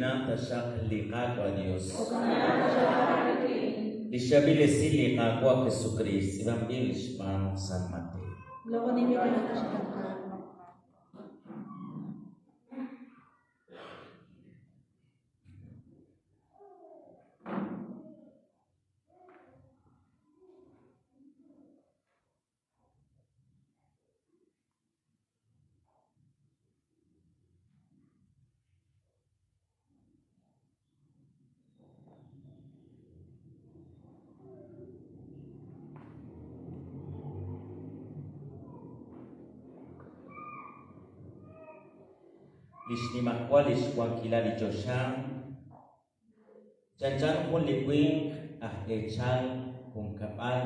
Chaninaq taxaq li Qaawa' Dios. Li xchaab'il esil li Qaawa' Jesukriist tz'iib'anb'il xb'aan San Mateo. Li xnimajwal lix wankilal li choxa chanchan jun li winq aj eechal junkab'al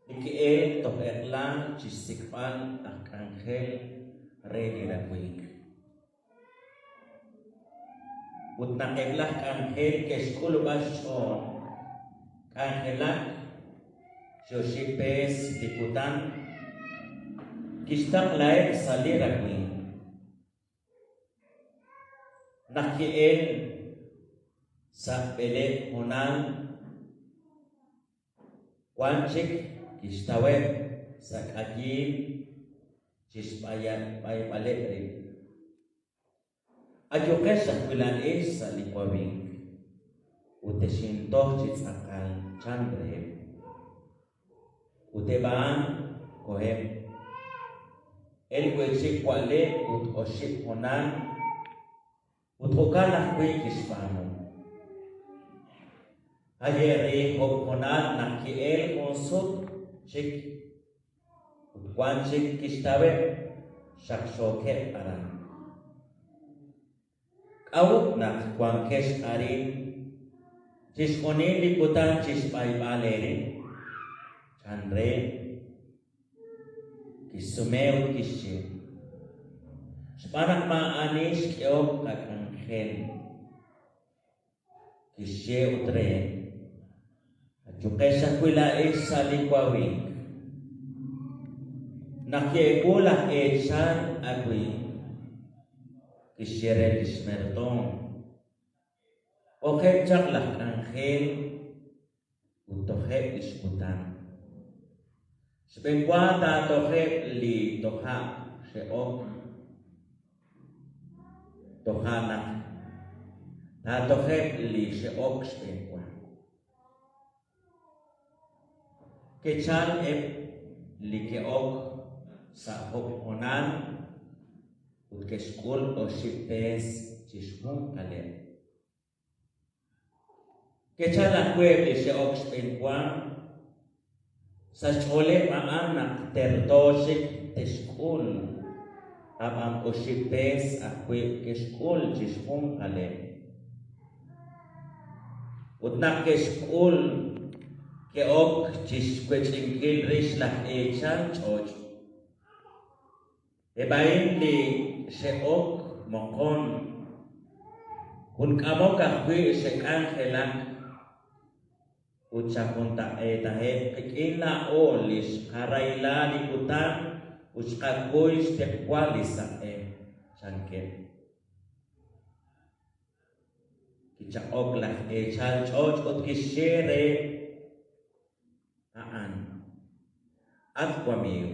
li ki'elk toj eq'la chi xsik'b'al aj k'anjel re li rawimq. Ut naq eb' laj k'anjel ke'xk'ulub'a xch'ool k'anjelak chi oxib' pees li kutan, kixtaqlaheb' sa' li rawimq. Naq ki'elk sa' b'eleeb' hoonal, Wan chik kixtaweb' sa' k'ayiil chi xb'ayb'aleb' rib'. Ayuqex ajwi' laa'ex sa' li wawimq, ut texintoj chi tz'aqal, chan reheb'. Ut eb' a'an koheb'. El wi'chik wa'leb' ut oxib' honal. Ut jo'kan ajwi' kixb'aanu. Haye' re job' hoonal naq ki'elk jun sut chik ut wan chik kixtaweb' xaqxookeb' aran. K'a'ut naq wankex arin chixjunil li kutan chi xb'ayb'al eerib'? chan re. Kixsume ut kixye, Xb'aan naq maa'ani xk'ehok qak'anjel. Kixye ut reheb', Ayuqex ajwi' laa'ex sa' li wawimq. Naq ki'ewu laj eechal awimq, kixye re li xmertoom, B'oqeb' chaq laj k'anjel ut tojeb' li xkutan. Xb'eenwa taatojeb' li toja' xe'ok, toja' naq taatojeb' li xe'ok xb'eenwa. Ke'chalk eb' li ke'ok sa' job' hoonal ut ke'xk'ul oxib' pees chi xjunqaleb'. Ke'chalk ajwi' eb' li xe'ok xb'enwa sa' xch'ooleb' a'an naq terto chik te'xk'ul, ab'an oxib' pees ajwi' ke'xk'ul chi xjunqaleb'. Ut naq ke'xk'ul, ke'ok chi xwech'inkil rix laj eechal ch'och'. Eb' a'in li xe'ok moqon jun k'amok ajwi' xe'k'anjelak ut xajuntaq'eetaheb' qik'in laa'o li xqarahila li kutan ut xqakuy xtiqwal li saq'e, chankeb'. Kichaq'ok laj eechal ch'och' ut kixye re a'an, At wamiiw,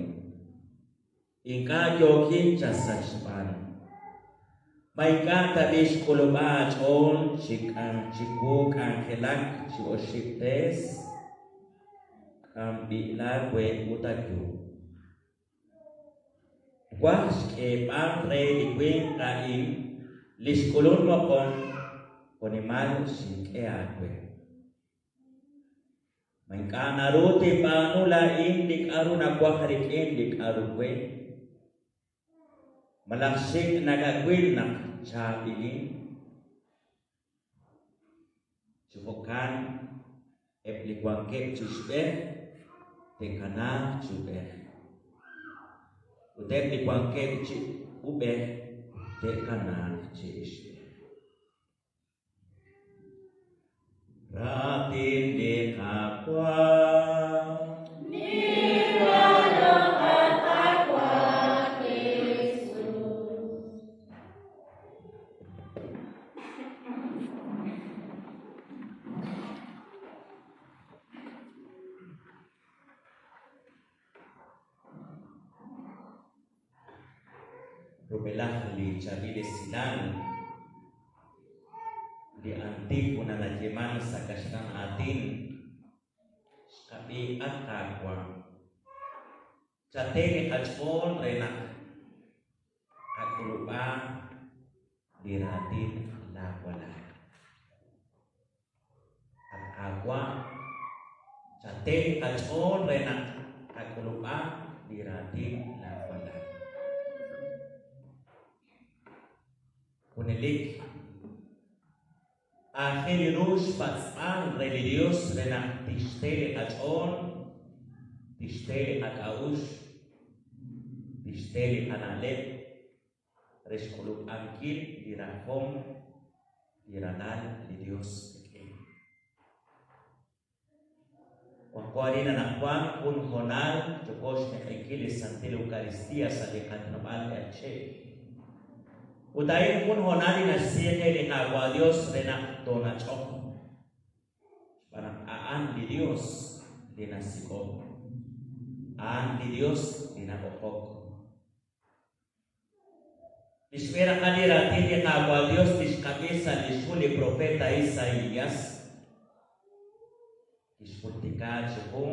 ink'a' yookin chasachb'al. Ma ink'a' tab'i' xk'ulub'a aach'ool chi chiwu k'anjelak chi oxib' pees? K'am b'i' laawe ut ayu. Twaj xk'eeb'al re li winq a'in li xk'ulun moqon jo'nimal xink'e aawe. Ma ink'a' naru tinb'aanu laa'in li k'a'ru nawaj rik'in li k'a'ru we? Malaj xik' nakawil naq chaab'ilin? Chi jo'kan, eb' li wankeb' chi ixb'ej te'kanaaq chi ub'ej, ut eb' li wankeb' chi ub'ej te'kanaaq chi ixb'ej. Raatin li Qaawa'. Rub'elaj li Chaab'il Esilal, li antífona nayeeman sa' kaxlan aatin, Xqab'i, at Qaawa', chate li qach'ool re naq qak'ulub'a li raatin laa walal. At Qaawa', chate li qach'ool re naq qak'ulub'a li raatin laa walal. Junelik aajel ru xpatz'b'al re li Dios re naq tixte li qach'ool, tixte li qak'a'uxl, tixte li qana'leb' re xk'ulub'ankil li rajom li Ralal li Dios qik'in. Wanko arin anaqwan jun hoonal yooko xmeq'inkil li Santil Eucaristía sa' li qaatinob'aal K'iche'. Ut a'in jun hoonal li naxsi qe li Qaawa' Dios re naq toonach'oq, xb'aan naq a'an li Dios li nasik'ok, a'an li Dios li nab'oqok. Li xb'een raqal li raatin li Qaawa' Dios li xqab'i sa' lix hu li profeta Isaias kixjultika chiqu,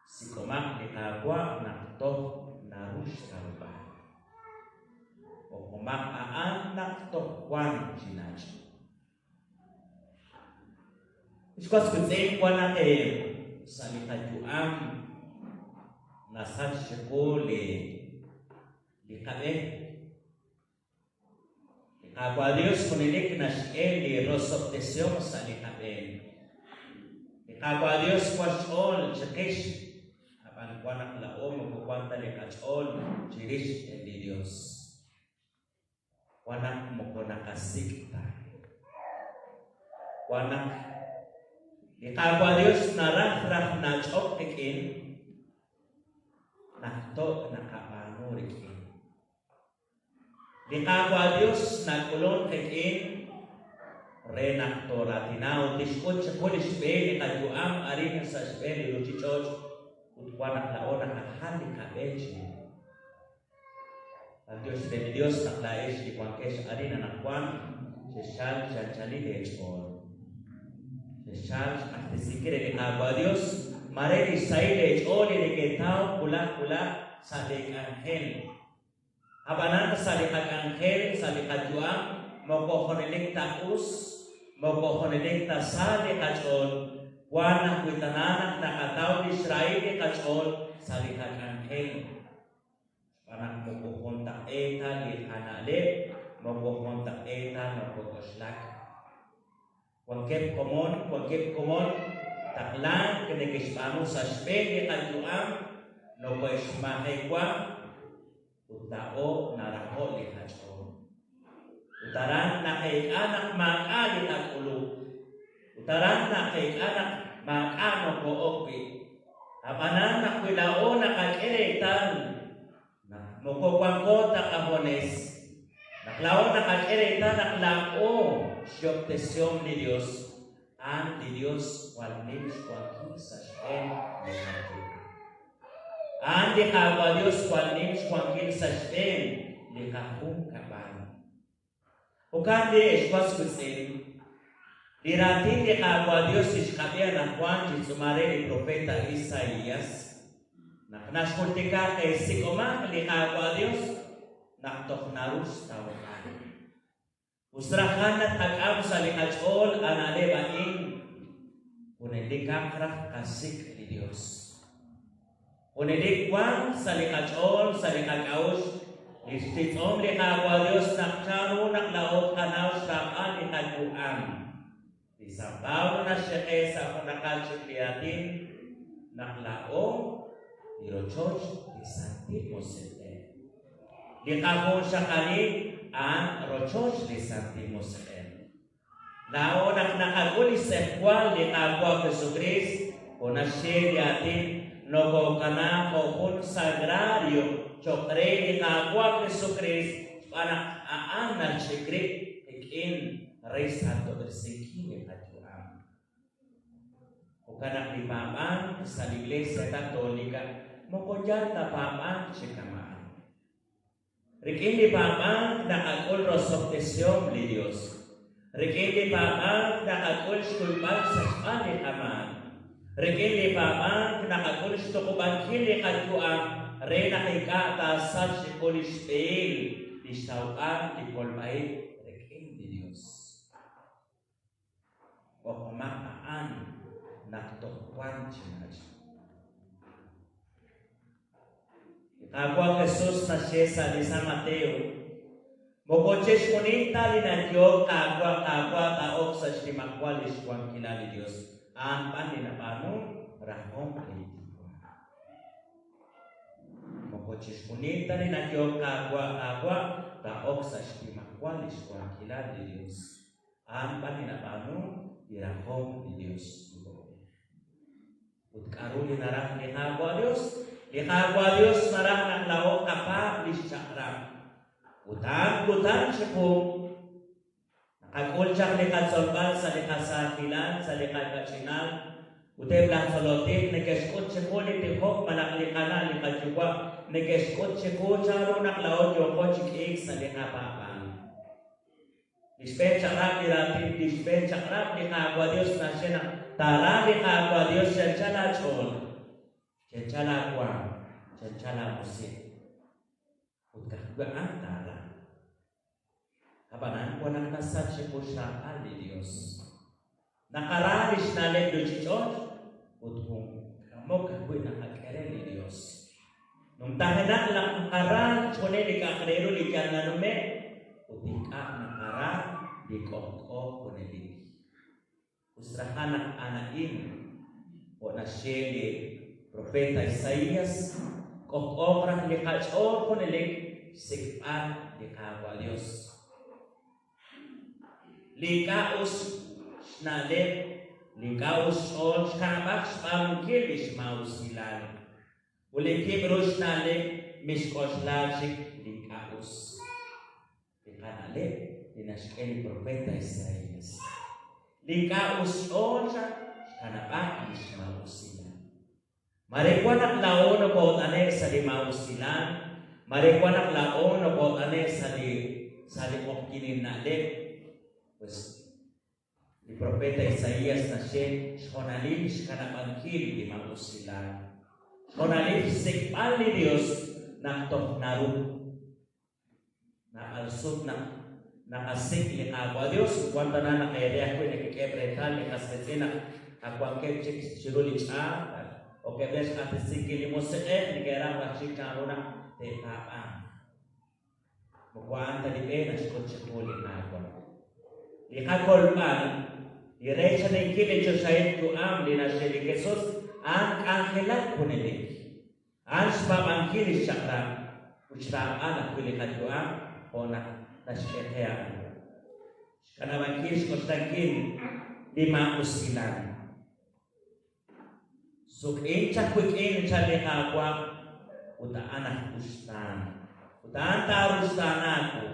Sik'omaq li Qaawa' naq toj naru xtawb'al. B'oqomaq a'an naq toj wan chi nach'. Ex was wiitz'in, wan naq sa' li qayu'am nasach chiqu li li qab'e. Li Qaawa' Dios junelik naxk'e li rosob'tesihom sa' li qab'een. Li Qaawa' Dios wan xch'ool chiqix, ab'an wan naq laa'o moko wan ta li qach'ool chirix li Dios. Wan naq moko naqasik' ta. Wan naq li Qaawa' Dios naraj raj nach'ok qik'in, najto' naqab'aanu rik'in. Li Qaawa' Dios nak'ulun qik'in re naq tooraatina ut tixk'ut chiqu lix b'e li qayu'am arin sa' xb'een li ruchich'och' ut wan naq laa'o naqajal li qab'e chiru. B'antiox re li Dios naq laa'ex li wankex arin anaqwan xexchalk chi anchalil eech'ool. Xexchalk xq'axtesinkil re li Qaawa' Dios maare lix sahil eech'ool li neketaw wulaj wulaj sa' lee k'anjel. Ab'anan sa' li qak'anjel, sa' li qayu'am, moko junelik ta us, moko junelik ta sa li qach'ool, wan ajwi' tana naq naqataw lix rahil li qach'ool sa' li qak'anjel. Xb'aan naq moko juntaq'eet ta li qana'leb', moko juntaq'eet ta nokok'oxlak. Wankeb' komon, wankeb' komon taqlank neke'xb'aanu sa' xb'een li qayu'am, nokohe'xmajewa ut laa'o naraho' li qach'ool. Ut aran naqeek'a naq maak'a' li qak'ulub'. Ut aran naqeek'a naq maak'a' noko'ok wi'. Ab'anan naq wi laa'o naqak'e reetal naq moko wanko ta qajunes, naq laa'o naqak'e reetal naq laa'o xyob'tesihom li Dios, a'an li Dios jwal nim xwankil sa' xb'een li qayu'am. A'an li Qaawa' Dios jwal nim xwankil sa' xb'een li qajunkab'al. Jo'kan b'i', ex was wiitz'in, li raatin li Qaawa' Dios li xqab'i anajwan chi tz'uumal re li profeet Isaias, naq naxjultika qe, Sik'omaq li Qaawa' Dios naq toj naru xtawb'al. Us raj naq tqak'am sa' li qach'ool a na'leb' a'in, junelikaq raj tqasik' li Dios. Junelik wanq sa' li qach'ool, sa' li qak'a'uxl, li xtitz'om li Qaawa' Dios naq chanru naq laa'o tqanaw xraab'al li qayu'am. Li San Pablo naxye qe sa' junaqal chik li aatin naq laa'o li rochoch li Santil Musiq'ej. Li qajunxaqalil a'an rochoch li Santil Musiq'ej. Laa'o naq naqak'ul lix tz'ejwal li Qaawa' Jesukriist, jo' naxye li aatin, nokokana jo' jun sagrario choq' re li Qaawa' Jesukriist xb'aan naq a'an naxch'ik rib' qik'in re xsantob'resinkil li qayu'am. Jo'kan naq li paab'ank sa' li Iglesia Catolica moko yal ta paab'ank chi kama'an. Rik'in li paab'ank naqak'ul rosob'tesihom li Dios. Rik'in li paab'ank naqak'ul xkuyb'al xsachb'al li qamaak. Rik'in li paab'ank naqak'ul xtuqub'ankil li qayu'am re naq ink'a' taasach chiqu lix b'ehil li xtawb'al li kolb'a-ib' rik'in li Dios. B'oqomaq a'an naq toj wank chi nach'. Li Qaawa' Jesus naxye sa' li San Mateo, Moko chixjunil ta li nayehok Qaawa', Qaawa' taa'ok sa' xnimajwal lix wankilal li Dios, a'an b'an li nab'aanunk rajom li Yuwa'. Moko chixjunil ta li nayehok Qaawa', Qaawa' taa'ok sa' xnimajwal lix wankilal li Dios, A'an b'an li nab'aanunk li rajom li Dios Yuwa'b'ej. Ut k'a'ru li naraj li Qaawa' Dios? Li Qaawa' Dios naraj naq laa'o tqapaab' lix chaq'rab'. Ut a'an kutan chiqu. Naqak'ul chaq li qatzolb'al sa' li qasaajilal, sa' li qaka'ch'inal, ut eb' laj tzolol tij neke'xk'ut chiqu li tijok malaj li qana' li qayuwa' neke'xk'ut chiqu chan ru naq laa'o yooqo chi k'iik sa' li qapaab'aal. Li xb'een chaq'rab' li raatin li xb'een chaq'rab' li Qaawa' Dios naxye naq taara li Qaawa' Dios chi anchal aach'ool, chi anchal aawaam, chi anchal aamusiq', ut ka'ajwi' a'an taara. Ab'anan wan naq nasach chiqu xraab'al li Dios. Naqara lix na'leb' ruchich'och' ut jun k'amok ajwi' naqak'e re li Dios. Numtajenaq naq naqara chixjunil li k'a'aq re ru li yal nanume' ut ink'a' naqara li k'ojk'o junelik. Us rajan naq a'an a'in, jo' naxye li profeta Isaias, k'ojk'ooq raj li qach'ool junelik xsik'b'al li Qaawa' Dios. Li ink'a' us xna'leb', li ink'a' us xch'ool xkanab'aq xb'aanunkil li xmaa'usilal. Ut li kiib' ru xna'leb' mixk'oxla chik li ink'a' us. Li qana'leb' li naxk'e li profeta Isaias. Li ink'a' us xch'ool chaq xkanab'aq li xmaa'usilal. Mare wan naq laa'o nokoot'ane' sa' li maa'usilal, mare wan naq laa'o nokoot'ane' sa' li sa' li q'ojyinil na'leb', pues li profeta Isaias naxye xhoonalil xkanab'ankil li maa'usilal, xhoonalil xsik'b'al li Dios naq toj naru. Naab'al sut naq naqasik' li Qaawa' Dios, wan tana naq eere ajwi' nekek'eheb' reetal li qas qiitz'in naq ak wankeb' chik chiru li ch'aat, okeb' re xq'axtesinkil li Musiq'ej, neke'raj raj chik chanru naq te'paab'anq. Moko a'an ta li b'e naxk'ut chiqu li Qaawa'. Li qakolb'al, li reechaninkil li choxahil yu'am li naxye li Jesus, a'an k'anjelak junelik. A'an xpaab'ankil lix chaq'rab' ut xraab'al ajwi' li qayu'am jo' naq naxk'e qe a'an. Xkanab'ankil xk'oxlankil li maa'usilal. Suk'in chaq wik'in, chan li Qaawa', ut a'an aj uxtaan, ut a'an taaruxtaana wu.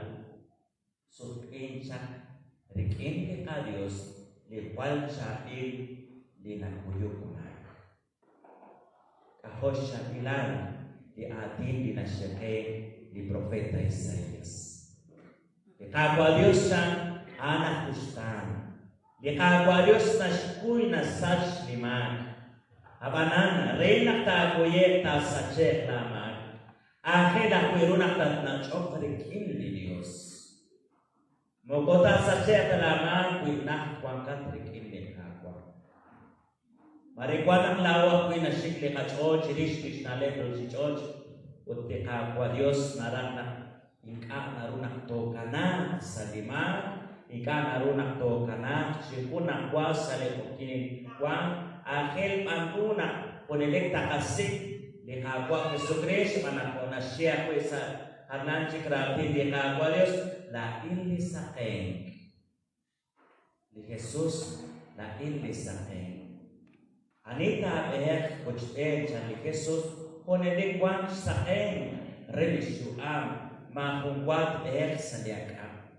Sutq'in chaq rik'in li qaDios li jwal chaab'il li nakuyuk maak. K'ajo' xchaab'ilal li aatin li naxye qe li profeta Isaías. Li Qaawa' Dios chan, a'an aj uxtaan. Li Qaawa' Dios naxkuy nasach li maak. Ab'anan, re naq taakuye'q taasache'q laamaak. Aajel ajwi' ru naq tatnach'oq rik'in li Dios. Moko taasache'q ta laamaak wi najt wankat rik'in li Qaawa'. Mare wan naq laa'o ajwi' naxik li qach'ool chirix li xna'leb' ruuchich'och' ut li Qaawa' Dios naraj naq ink'a' naru naq tookanaaq sa' li maak, ink'a' naru naq tookanaaq chi junajwa sa' li q'oqyink wank, aajel b'an ru naq junelik taqasik' li Qaawa' Jesukriist xb'aan naq jo' naxye ajwi' sa' jalan chik raatin li Qaawa' Dios, Laa'in li saqenk. Li Jesus, Laa'in li saqenk. Ani taab'eheq wochb'een, chan li Jesus, junelik wanq xsaqenk re li xyu'am, maajun wa tb'eheq sa' li ak'ab'.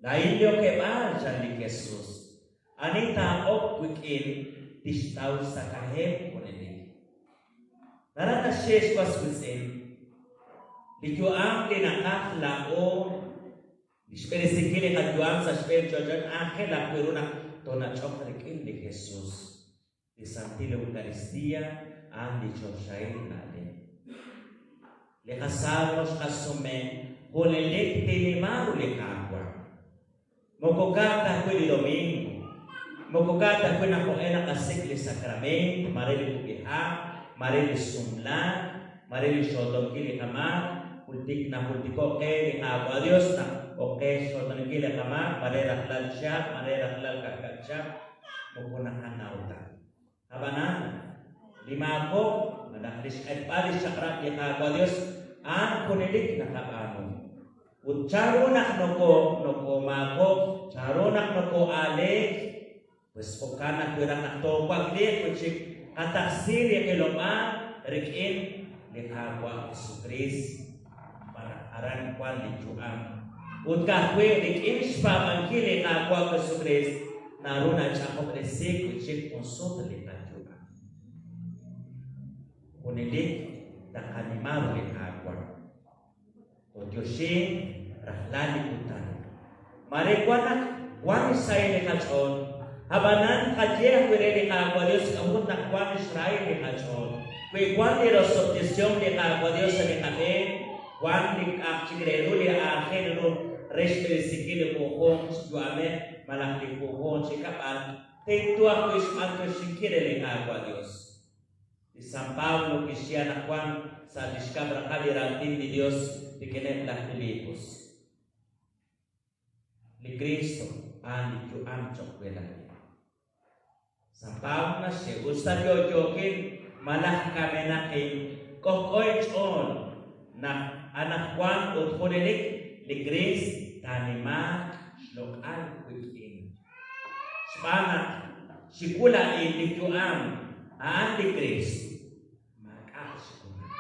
Laa'in li okeb'aal, chan li Jesus. Ani taa'ok wik'in tixtaw xsakahemq junelik. Naraj naxye, ex was wiitz'in, Li yu'am li naqaj laa'o, li xb'eresinkil li qayu'am sa' xb'een ch'och' aajel ajwi' ru naq toonach'oq rik'in li Jesus. Li Santil Eucaristía a'an li choxahil na'leb'. Li qasalmo xqasume junelik tinnima ru li Qaawa'. Moko ka'aj ta ajwi' li domingo, moko ka'aj ta ajwi' naq jo'q'e naqasik' li sakrameent, mare li kub'iha', mare li sumlaak, mare li xxootonkil li qamaak, jultik najultiko' qe li Qaawa' Dios naq ok qe xxootonkil li qamaak, mare rajlal chihab', mare rajlal ka'kab' chihab', moko naqanaw ta. Ab'anan, li maakob'k malaj li xq'etb'al li xchaq'rab' li Qaawa' Yos a'an junelik naqab'aanu. Ut chanru naq nokoomaakob'k, chanru naq nokoo'aaleek, pues jo'kan ajwi' raj naq toowakliiq wi' chik qataqsi li qilob'aal rik'in li Qaawa' Jesukriist, xb'aan naq aran wank li yu'am. Ut ka'ajwi' rik'in xpaab'ankil li Qaawa' Jesukriist naru nach'ajob'resiik wi' chik jun sut li qayu'am. Junelik taqanima ru li Qaawa'. Tootioxinq rajlal li kutan. Maare wan naq wan xsahil li qach'ool, a'b'anan tqaye ajwi' re li Qaawa' Dios k'a'ut naq wan xrahil li qach'ool. Wi wan li rosob'tesihom li Qaawa' Dios sa' li qab'een, wan li k'a'aq chik re ru li aajel ru re xb'eresinkil li junjunq chi yu'amej malaj li junjunq chi kab'al, tento ajwi' xb'antioxinkil re li Qaawa' Dios. Li San Pablo kixye anaqwan sa' li xkab' raqal li Raatin li Dios rik'ineb' laj Filipos, Li Kristo a'an li yu'am choq' we laa'in. San Pablo naxye, Us ta yo'yookil malaj kamenaqin, k'ojk'o inch'ool naq anaqwan ut junelik li Kriist taanimaaq xloq'al wik'in. Xb'aan naq chiwu laa'in li yu'am a'an li Kriist, Maak'a' xjumal.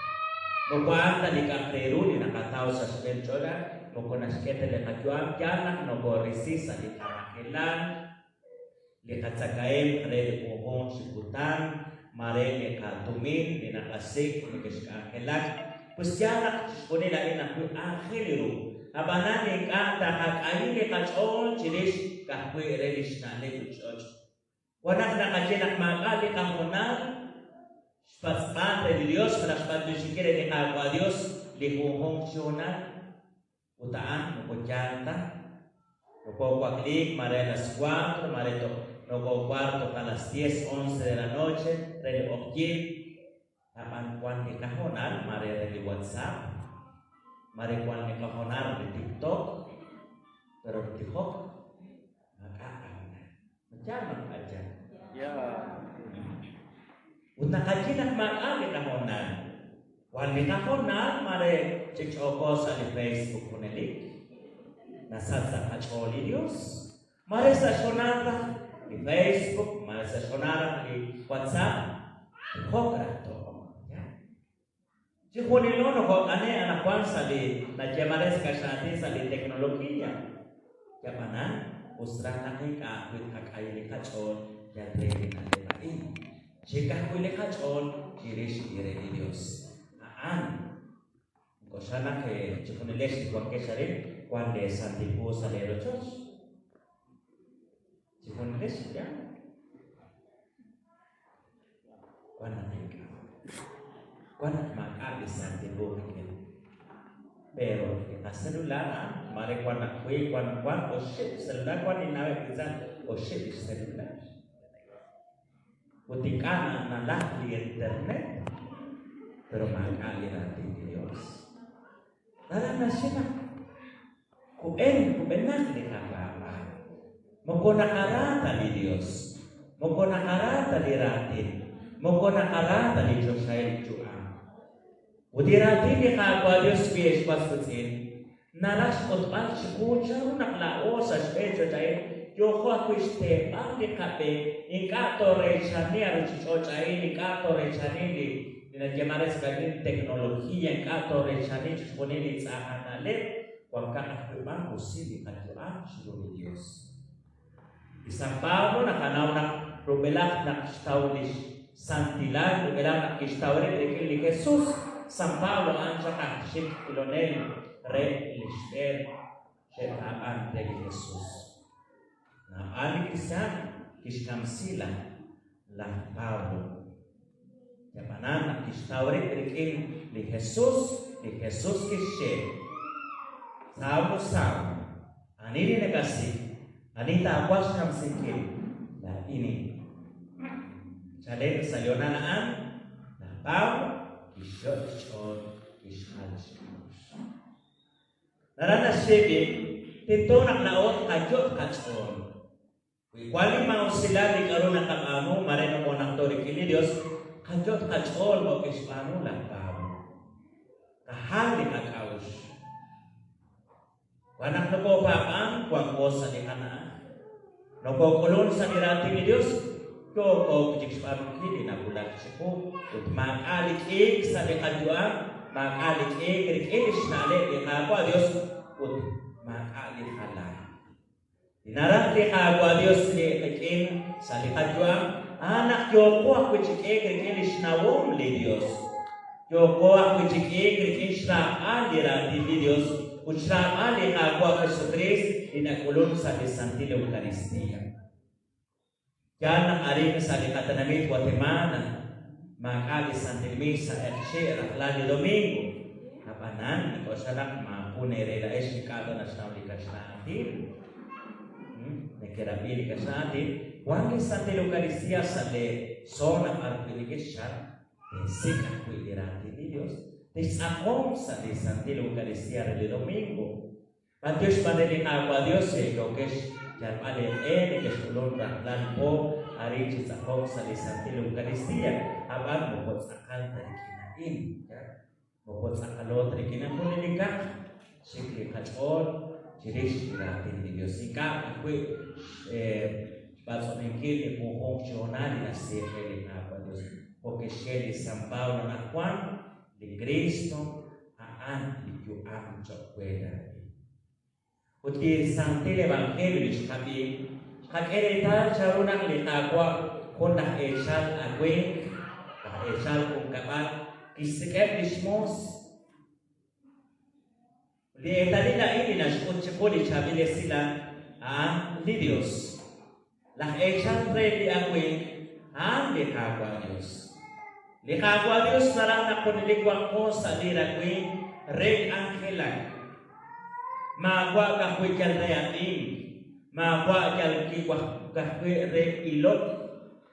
Moko a'an ta li k'a'aq re ru li naqataw sa' xb'een ch'oolal, moko naxk'e ta li qayu'am, yaal naq nokoorisi sa' li qamajelal, li qatzakahemq re li junjunq chi kutan, maare li qatumin li naqasik' nekexk'anjelak. Pues yaal naq chixjunil a'in ajwi' aajel ru. Ab'anan ink'a' taqak'ayi li qach'ool chirix ka'ajwi' re li xna'leb' li ch'och'. Wan naq naqaye naq maak'a' li qahoonal xpatz'b'al re li Dios malaj xb'antioxinkil re li Qaawa' Dios li junjunq chi hoonal, ut a'an moko yaal ta. Nokowakliik maare a las cuatro, maare toj nokowark toj a las diez, once de la noche re li q'oqyink, a'b'an wan li qahoonal maare re li WhatsApp, maare wan li qahoonal re TikTok, pero li tijok maak'a' qahoonal. Ma yaal naq yaal? Yaal. Ut naqaye naq maak'a' li qahoonal. Wan li qahoonal maare ch'ikch'ooko sa' li Facebook junelik. Nasach sa' qach'ool li Dios. Maare sa' xhoonal raj li Facebook, maare sa' xhoonal raj li WhatsApp, tijok raj too'ok. Yaal. Chijunilo nokot'ane' anaqwan sa' li nayeeman re sa' kaxlan aatin sa' li teknologiya. Ab'anan, us raj naq ink'a' ajwi' tqak'ayi li qach'ool yal re li na'leb' a'in. Xik ajwi' li qach'ool chirix li re li Yos. A'an, k'oxla naq chijunilex li wankex arin wank leeSantil Hu sa' leerochoch. Chijunilex, yaal. Wan naq ink'a'. Wan naq maak'a' li Santil Hu qik'in. Pero li qacelular a'an, maare wan naq wi wan wan oxib' celular, wan ninnaweb' li tz'aq oxib' lix celular. Ut ink'a' nalaj li internet, pero maak'a' li raatin li Dios. Naraj naxye naq kub'en, kub'enaq li qapaab'aal. Moko naqara ta li Dios, moko naqara ta li raatin, moko naqara ta li choxahil yu'am. Ut li raatin li Qaawa' Dios wi ex was wiitz'in, naraj xk'utb'al chiqu chanru naq laa'o sa' xb'een choxahil yooko ajwi' xteeb'al li qab'e, ink'a' tooreechani a ruchich'och' a'in, ink'a' tooreechani li Li nayeeman re sa' kaatin teknología ink'a' tooreechani chixjunil li tz'aj aj na'leb', wankaq ajwi' b'an rusil li qayu'am chiru li Dios. Li San Pablo naqanaw naq rub'elaj naq xtaw lix santilal, rub'elaj naq kixtaw rib' rik'in li Jesus. San Pablo a'an chaq aj xik' ilonel re li xb'een xe'paab'ank re li Jesus. Naab'al li kristiaan kixkamsi laj laj Pablo. Ab'anan naq kixtaw rib' rik'in li Jesus, li Jesus kixye, Saulo, Saulo, ani li nakasik'? Ani taawaj xkamsinkil? Laa'inin. Chalen sa' li hoonal a'an, laj Pablo kixyot' xch'ool, kixjal xk'a'uxl. Naraj naxye b'i', tento naq laa'o tqayot' qach'ool. Wi wan li maa'usilal li k'a'ru naqab'aanu mare nokoonajto' rik'in li Dios, qayot' qach'ool jo' kixb'aanu laj Pablo. Qajal li qak'a'uxl. Wan naq nokopaab'an, wanko sa' li qana'aj. Nokok'ulun sa' li raatin li Dios, yooko wi' chik xb'aanunkil li nawulak chiqu, ut maak'a' li k'iik sa' li qayu'am, maak'a' li k'iik rik'in lix na'leb' li Qaawa' Dios, ut maak'a' li jalaak. Li naraj li Qaawa' Dios li qik'in sa' li qayu'am, a'an naq yooqo ajwi' chi k'iik rik'in lix nawom li Dios. Yooqo ajwi' chi k'iik rik'in xraab'al li raatin li Dios ut xraab'al li Qaawa' Jesukriist li nak'ulun sa' li Santil Eucaristía. Yaal naq arin sa' li qatenamit Guatemala maak'a' li Santil Misa q'eqchi' rajlal li domingo. Ab'anan, nink'oxla naq maajun eere laa'ex ink'a' ta naxnaw li kaxlan aatin. Nekerab'i li kaxlan aatin. Wank li Santil Eucaristía sa' lee zona b'ar wi' nekexchal, teesik' ajwi' li raatin li Dios, textz'aqonq sa' li Santil Eucaristía re li domingo. B'antiox b'an re li Qaawa' Dios yookex xyalb'al eeq'e nekexk'ulun rajlal po arin chi tz'aqonk sa' li Santil Eucaristía, a'b'an moko tz'aqal ta rik'in a'in. Moko tz'aqalo ta rik'in a'in, junelikaq xik li qach'ool chirix li raatin li Dios. Ink'a' ajwi' xb'atz'unenkil li junjunq chi hoonal li naxsi qe li Qaawa' Dios. Jo' kixye li San Pablo anaqwan, li Kristo a'an li yu'am choq' we laa'in. Ut li santil evangelio li xqab'i, xqak'e reetal chanru naq li Qaawa' jun laj eechal awimq, laj eechal junkab'al, kixsik'eb' lix moos. Li eetalil a'in li naxk'ut chiqu li chaab'il esilal a'an li Dios. Laj eechal re li awimq a'an li Qaawa' Dios. Li Qaawa' Dios naraj naq junelik wanqo sa' li rawimq re k'anjelak. Maawa' ka'ajwi' yal re ab'ink, maawa' yal ka'ajwi' re ilok,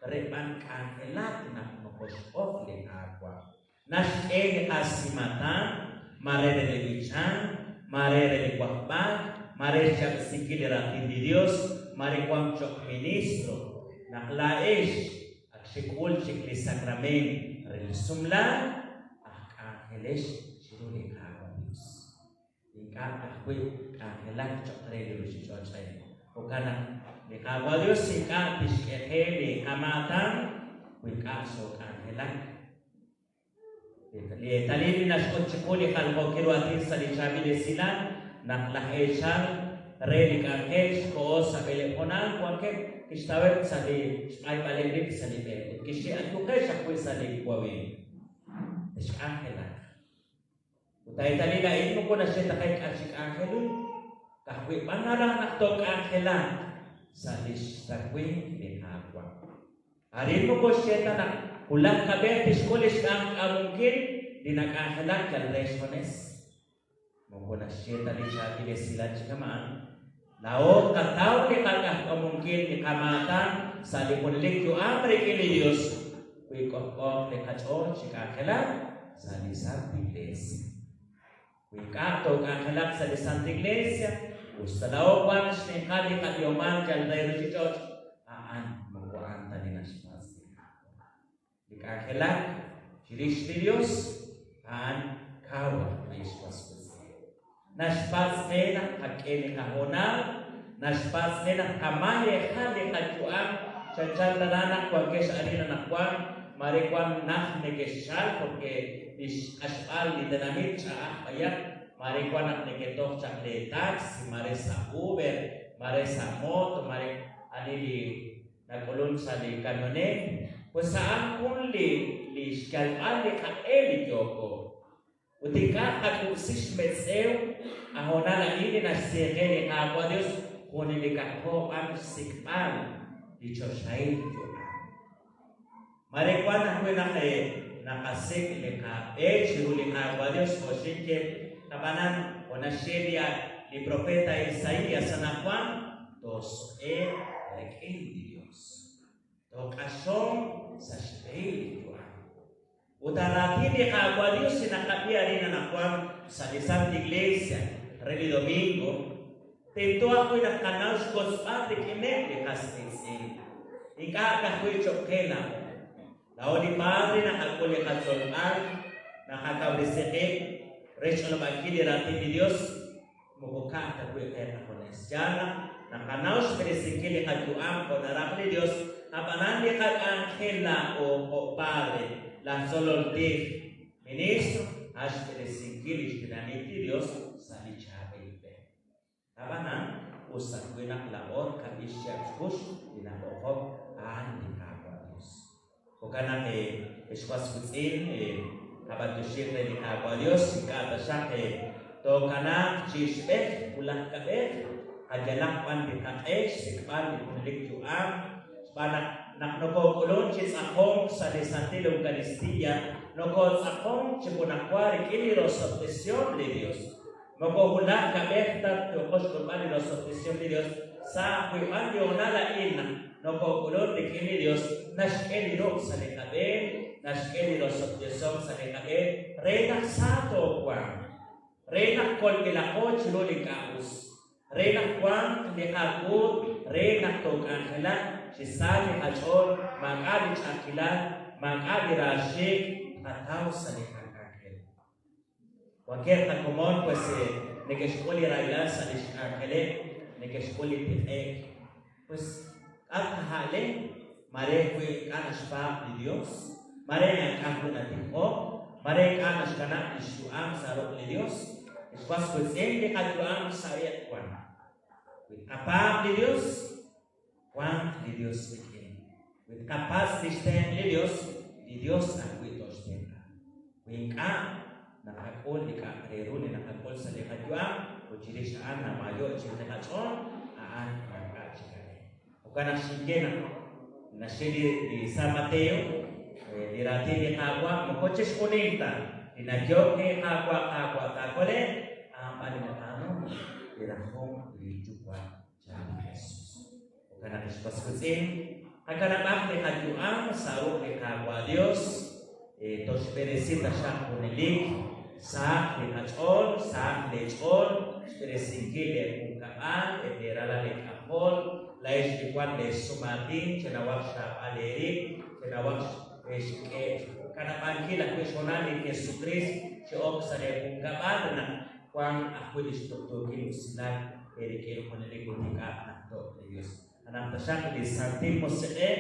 re b'an k'anjelak naq nokoxb'oq li Qaawa'. Naxk'e li qasimataan, mare re li b'ichank, mare re li wajb'ak, mare xyaab'asinkil li raatin li Dios, mare wank cho'q ministro. Naq laa'ex ak xek'ul chik li sakrameent re li sumlaak, aj k'anjelex chiru li Qaawa' Dios. Ink'a' ka'ajwi' k'anjelak cho'q re li ruuchich'och' a'in. Jo'kan naq li Qaawa' Yos ink'a' tixk'e qe li qamaatan wi ink'a' xook'anjelak. Li eetalil li naxk'ut chiqu li jaljookil ru aatin sa' li chaab'il esilal naq laj eechal re li k'anjel xkoho sa' b'eleb' hoonal wankeb' kixtaweb' sa' li xb'ayb'aleb' rib' sa' li b'e ut kixye ayuqex ajwi' sa' li wawimq. Texk'anjelaq. Ut a' eetalil a'in moko naxye ta qe k'a' chi k'anjelil, ka'ajwi' b'an naraj naq took'anjelaq sa' lix rawimq li Qaawa'. Arin moko xye ta naq wulaj qab'e tixk'ul lix k'anjk'amunkil li nak'anjelak yal re xjunes. Moko naxye ta li chaab'il esilal chi kama'an. Laa'o tqataw li qak'ajk'amunkil li qamaatan sa' li junelik yu'am rik'in li Dios wi k'ojk'ooq li qach'ool chi k'anjelak sa' li Santa Iglesia. Wi ink'a' took'anjelaq sa' li Santa Iglesia, us ta laa'o wan xninqal li qab'ihomal yal re ruchich'och', a'an moko a'an ta li naxpatz' li Qaawa'. Li k'anjelak chirix li Dios a'an kaw ajwi' xwas wiitz'in. Naxpatz' qe naq tqak'e li qahoonal, naxpatz' qe naq tqamayeja li qayu'am chanchan tana naq wankex arin anaqwan, maare wan najt nekexchalk porque li xq'axb'al li tenamit ch'a'aj b'ayaq, maare wan naq neketoj chaq lee taxi, maare sa' Uber, maare sa' moto, maare ani li nak'ulunk sa' li kamioneet, pues a'an jun li li xyalb'al li qaq'e li yooko. Ut ink'a' tqakub'si xmetz'ew a hoonal a'in li naxye qe li Qaawa' Dios junelikaqo b'an xsik'b'al li choxahil yu'am. Mare wan ajwi' naq naqasik' li qab'e chiru li Qaawa' Dios jo' xinye, ab'anan jo' naxye li li profeta Isaías anaqwan toosq'eeq rik'in li Dios. Tooq'axonq sa' xb'ehil li yu'am. Ut a raatin li Qaawa' Dios li naqab'i arin anaqwan sa' li Santa Iglesia re li domingo, tento ajwi' naq tqanaw xwotzb'al rik'ineb' li qas qiitz'in, ink'a' ka'ajwi' choq' qe laa'o. Laa'o li padre naqak'ul li qatzolb'al, naqakawresi qib' re xch'olob'ankil li raatin li Dios, Moko ka'aj ta wi' qe qajunes. Yaal naq naqanaw xb'eresinkil li qayu'am jo' naraj li Yos, ab'anan li qak'anjel laa'o jo' padre, laj tzolol tij, ministro, a' xb'eresinkil li xtenamit li Yos sa' li chaab'il b'e. Ab'anan, us ajwi' naq laa'o tqab'i xyaab' xkux li nab'oqok, a'an li Qaawa' Yos. Jo'kan naq, ex was wiitz'in, qab'antioxiq re li Qaawa' Dios, ink'a' taxaq tookanaaq chi ixb'ej wulaj kab'ej, qayalaq b'an li qaq'e xsik'b'al li junelik yu'am, xb'aan naq, naq nokok'ulun chi tz'aqonk sa' li Santil Eucaristía, nokotz'aqonk chi junajwa rik'in li rosob'tesihom li Dios. Moko wulaj kab'ej ta yooqo xk'ulb'al li rosob'tesihom li Dios, sa' ajwi' b'an li hoonal a'in naq nokok'ulun rik'in li Dios, naxk'e li ruq' sa' li qab'een, naxk'e li rosob'tesihom sa' li qab'een re naq sa toowanq, re naq kolb'ilaqo chiru li ink'a' us, re naq wanq li qak'uut re naq took'anjelaq chi sa li qach'ool, maak'a' li ch'a'ajkilal, maak'a' li raaxiik' tqataw sa' li qak'anjel. Wankeb' qakomon pues neke'xk'ul li rahilal sa' lix k'anjeleb', neke'xk'ul li tiq'e'k. Pues k'a' qaha'le, maare wi ink'a' naxpaab' li Dios, maare ink'a' ajwi' natijok, maare ink'a' naxkanab' lix yu'am sa' ruq' li Dios. Ex was wiitz'in, li qayu'am sa' iq' wan. Wi tqapaab' li Dios, wanq li Dios qik'in. Wi tqapatz' li xtenq' li Dios, li Dios ajwi' tooxtenq'a. Wi ink'a', naqak'ul li k'a'aq re ru li naqak'ul sa' li qayu'am ut chirix a'an namayo' chik li qach'ool, a'an maak'a' chik are. Jo'kan naq xinye naq naxye li San Mateo, li raatin li Qaawa' moko chixjunil ta li nayok li Qaawa' Qaawa' taakole'q, a'an b'an li nab'aanunk li rajom li Yuwa' chan li Jesus. Jo'kan naq, ex was wiitz'in, qakanab'aq li qayu'am sa' ruq' li Qaawa' Dios, toxb'eresi taxaq junelik, sahaq li qach'ool, sahaq lee ch'ool xb'eresinkil lee junkab'al, eb' lee ralal eek'ajol, laa'ex li wan lee sumaatin, chenawaq xraab'al eerib', chenawaq xkanab'ankil ajwi' xhoonal li Jesukriist chi ok sa' lee junkab'al re naq Wank ajwi' li xtuqtuukil usilal eerik'in junelik ut ink'a' najto'k li Yos. Anaq taxaq li Santil Musiq'ej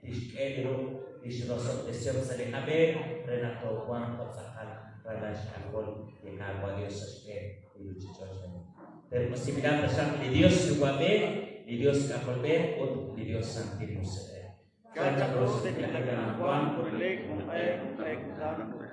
tixk'e li ruq' li xrosob'tesihom sa' li qab'een re naq toowanq jo' tz'aqal ralal xk'ajol li Qaawa' Yos sa' xb'een li ruuchich'och' a'in. Terq'usinb'ilaq taxaq li Yos Yuwa'b'ej, li Yos K'ajolb'ej ut li Yos Santil Musiq'ej. Chan chaq ru xtiklajik anaqwan, junelik, junq'e, junq'e kutan.